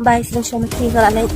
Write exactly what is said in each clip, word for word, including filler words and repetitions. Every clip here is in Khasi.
Bye, sing shong ma phi, nga la leit.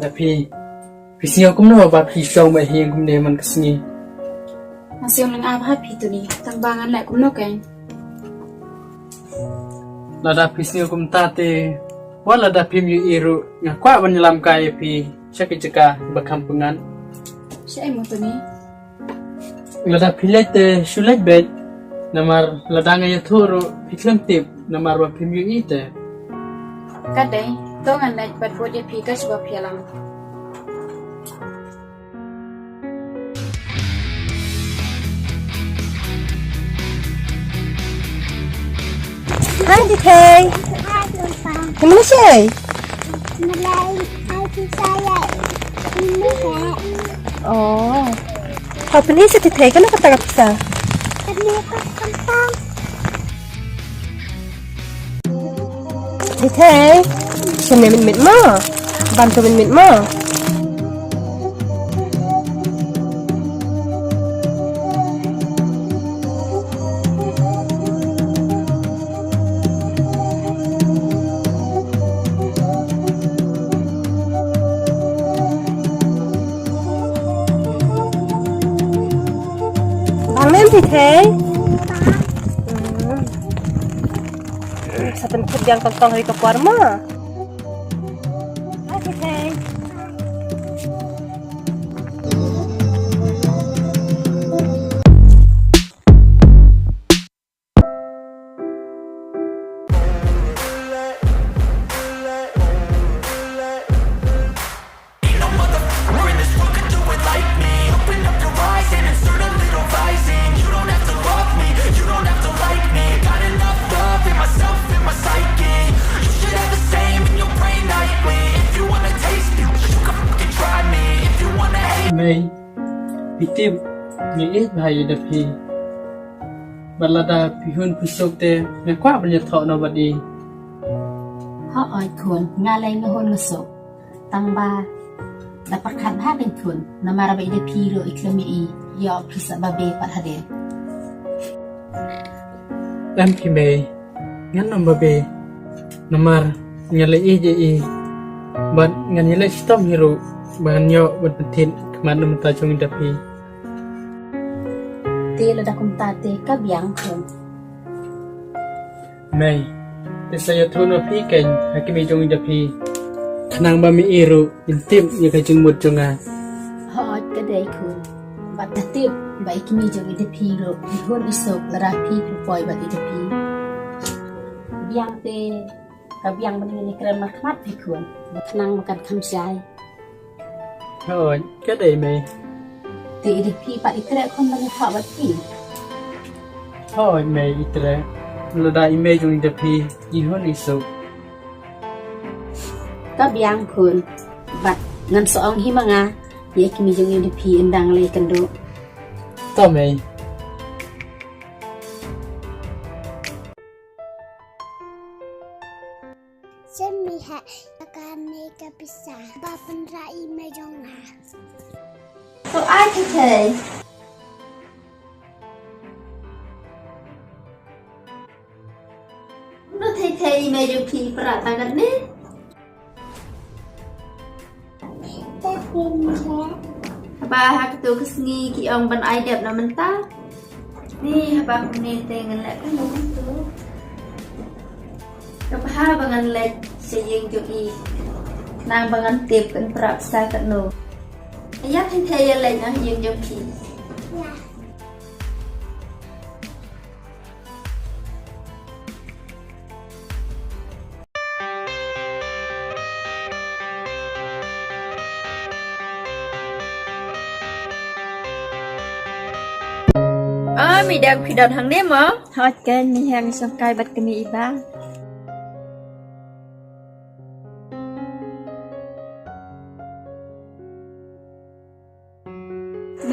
Da phi, phi sngew kumno ba phi shong bad hi kumne man ka sngi? Nga sngew lyngngoh bha phi Tony, tang ba ngan leh kumno kein. Lada phi sngew kumta te, wat lada phim ïohi ruh, nga kwah ban ïalam kai ïa phi sha ki jaka ba kham pyngngad. Shaei mo Tony? Lada phi leit te shu leit beit, namar lada nga ïathuh ruh phi khlem tip, namar ba phim ïohi te. Ka dei, to ngan leit bad bud ïa phi ka shu ba phi ïalam. Hai, Thei Thei. Hi mano shaei? Oh. Pha pyni sha Thei Thei kano kata ka pisa. Thei Thei, shim ne mynmiet mo. Bam to mynmiet mo. Bang lem Thei Thei. Sa pynthut biang tong tong ha ka por mo. Bye Thei Thei. Mei, phi tip, nga ïeit bha ïa da phi. Bad lada phi hun phi suk te, nga kwah ban ïathoh noh bad i. Hooid khun, nga lei nga hun nga suk. Tang ba da pyrkhat bha kein khun, namar ba i da phi ruh i khlem ïohi, ïoh phi sa babe pat hadien. Em phi Mei, ngan ym babe. Namar nga la ïeit ïa i. Bad ngan ïaleh shitom hi ruh ba ngan ïoh ban pynthied khmat na bynta jong i da phi. Te lada kumta te ka biang khun. Mei, te sa ïathuh noh phi kein ha kmie jong i da phi. Khnang ba me i ruh in tip ïa ka jingmut jong nga. Hooid ka dei khun. Bad nga tip ba i kmie jong i da phi ruh i hun i suk lada phi phi poi bad i da phi. Biang te ka biang ban ngin ïakren markhmat phi khun. Khnang ba kan kham shai. Hooid, ka dei Mei. Te i da phi pat i treh khun ban ïathoh bad phi. Hooid Mei i treh. Lada i mei jong i da phi i hun i suk. Ka biang khun. Bad ngan sa ong hi ma nga ïa i kmie jong i da phi ynda nga la ïakynduh. To Mei. Shem mi ha ka ne ka pisa ba pynra i mei jong nga. To ai Thei Thei. Kumno Thei Thei i mei jong phi pra ta kat ne? Haba ha katu ka sngi ki ong ban ai dep na mynta. Ni haba kumne te ngan leh kumno kumtu. Ka bha ba ngan leit sha ïing jong i. Nang ba ngan tip kan prap sa katno. Ïa Thei Thei ïa leit na ïing jong phi. Ah, mi dang phi don hangne mo? Hooid kein, mi heng shong kai bad kmie i ba.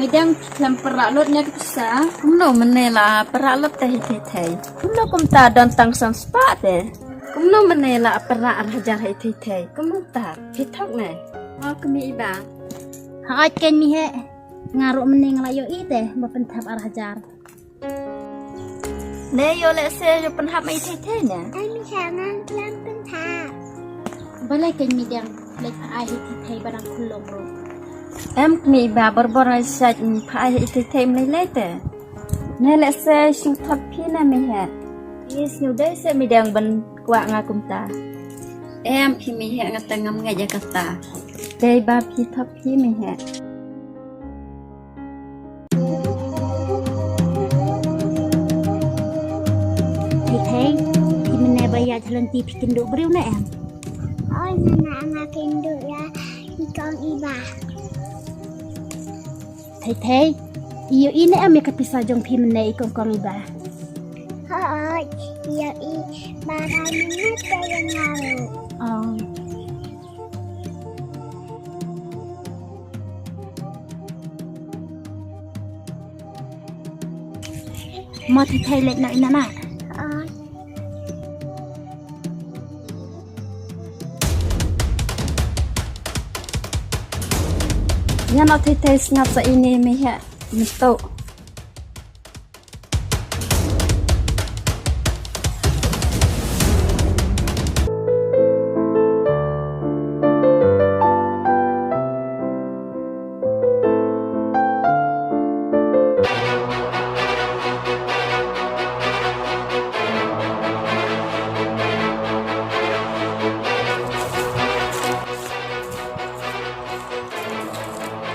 Midang khlem pyrah lut ïa ka pisa. Kumno mynne la pyrah lut te hi thei thei. Kumno kumta don tang san spah te. Kumno mynne la pyrah ar hajar hi thei thei. Kumno ta phi thok ne. O kmie Iba. Hooid kein mi heh. Nga ruh mynne nga la ïohi te ba pynthap ar hajar. Ne ïoh lehse ïoh pynhap ma i thei thei ne. Ai mi heh ngan khlem pynhap. Balei kein midang leit pha ai hi thei thei ba dang khyllung ruh. Em kmie Iba, borbor ai sait pha ai hi thei thei mlei lei te. Ne lehse shu thap phi ne mi heh. Yes, shu dei se midang ban kwah nga kumta. Em kmie heh, nga te ngam ngeit ïa kata. Dei ba phi thap phi mi heh. Thei thei, phi mynne ba ïaid ha lynti phi kynduh briew ne em? Oi nana, nga kynduh ïa i kong Iba. Thei thei, i ïohi ne em ïa ka pisa jong phi mynne i kong kong Iba? Hooid, i ïohi, ba dang mynne te ïa nga ruh. Oh. Mo thei thei leit noh i nana. Ïa noh thei thei, sngap sa ine mi heh. Mynta.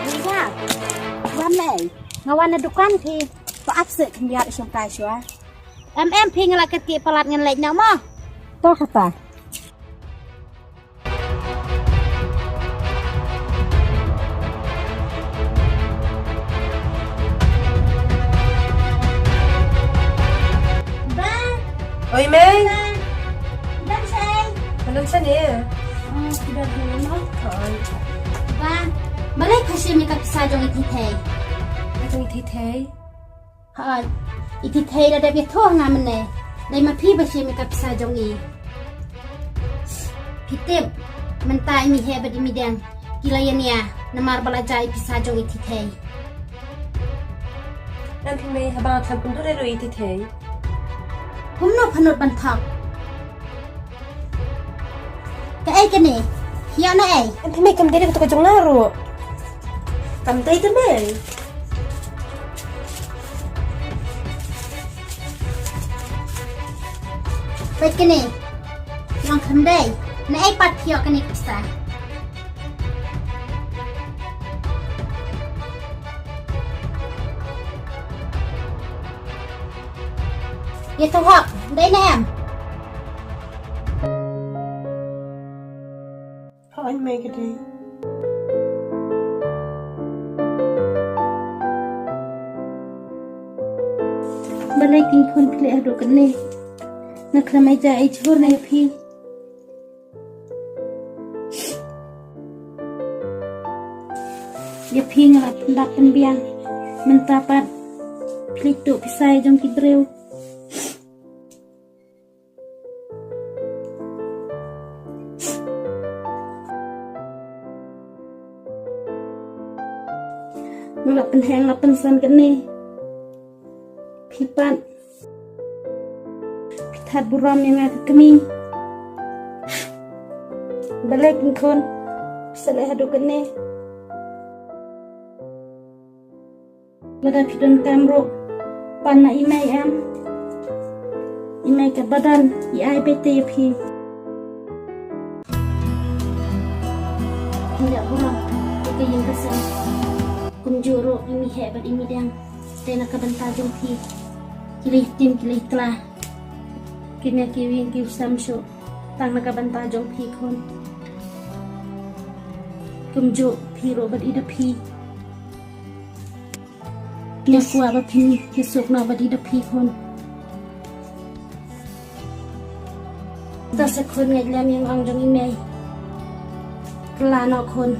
Ïa, wan lei. Nga wan na dukan phi. To ap seh khyndiat i shongkai shuwa. Em em phi, nga la kyrkieh palat, ngan leit noh mo. To kata. Ba. Oi Mei. Ba. Dang shai. Dang shai ne. Ah, sudah dulu mo. Oi. Ba. Balei pha shim ïa ka pisa jong i Thei Thei? Ka jong i Thei Thei. Hooid, i Thei Thei la dep ïathuh ha nga mynne. Dei ma phi ba shim ïa ka pisa jong i. Phi tip, mynta i Miheh bad i Mideng ki la ïania namar ba la jia i pisa jong i Thei Thei. Em phi Mei, haba nga khlem pynduh ruh i Thei Thei. Kumno pha nud ban thok? Kaei kane? Ïa na ei? Em phi Mei, kam dei da kato ka jong nga ruh. Kam dei te Mei. Peit kane. Long kam dei. Na ei pat phi ïoh kane ka pisa? Ïathuh hok, dei ne em? Hooid Mei, ka dei. Balei keiñ khun phi leh haduh katne? Nga khlem ai ja ai jhur na ïa phi. Ïa phi nga la pynbak pynbiang. Mynta pat phi leit tuh pisa ïa jong ki briew. Nga la pynheh, la pynsan katne. Phi pat phi that burom ïa nga ka kmie. Balei keiñ khun phi sa leh haduh katne? Lada phi donkam ruh, pan na i Mei em. I Mei ka ba don, i ai beit te ïa phi. Phi ïa burom ïa ka ïing ka sem. Kumjuh ruh i Miheh bad i Mideng, te na ka bynta jong phi ki la ïatim, ki la ïakla. Kim ïa kiwei kiwei sem shuh, tang na ka bynta jong phi khun. Kumjuh phi ruh bad i da phi. Nga kwah ba phin ïasuk noh bad i da phi khun. To sa khun, ngeit lem ïa nga ong jong i Mei. Kylla noh khun.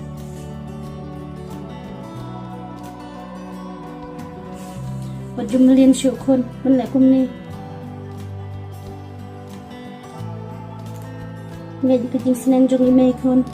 Wat ju mlien shuh khun, ban leh kumne. Ngeit ka jingsneng jong i mei khun.